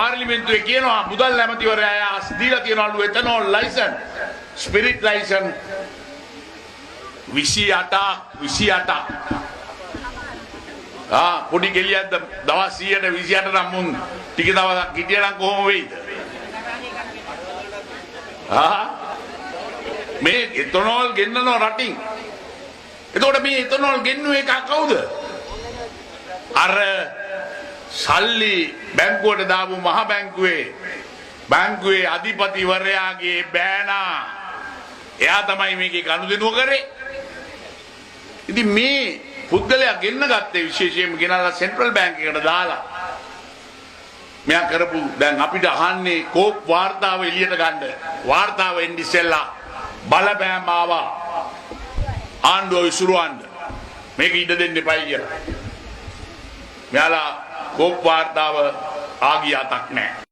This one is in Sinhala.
පාර්ලිමේන්තුවේ කියනවා මුදල් ඇමතිවරයා දීලා තියනවලු එතනෝල් ලයිසන්, ස්පිරිට් ලයිසන් 28ක් 28ක්. ආ, පොඩි ගෙලියක්ද? දවස් 100ට 28 නම් මුන් ටික දවසක් හිටියනම් කොහොම වෙයිද? ආ, මේ එතනෝල් ගෙන්නනවා රටින්. එතකොට මේ එතනෝල් ගෙන්නුවේ එක කවුද? අර සල්ලි බැංකුවට දාපු මහ බැංකුවේ බැංකුවේ අධිපතිවරයාගේ බෑනා. එයා තමයි මේකේ ගනුදෙනුව කරේ. ඉතින් මේ පුද්ගලයා ගෙන්න ගත්තේ විශේෂයෙන්ම ගෙනල්ලා සෙන්ට්‍රල් බැංක් එකට දාලා මෙයා කරපු. දැන් අපිට අහන්නේ කෝප් වාර්තාව එළියට ගන්න. වාර්තාව එන්න ඉස්සෙල්ලා බලපෑම් ආවා ආණ්ඩුව විසුරුවන්න, මේක ඉඩ දෙන්න එපයි කියලා. මෙයාලා කෝප් වාර්තාව ආගිය අතක් නෑ.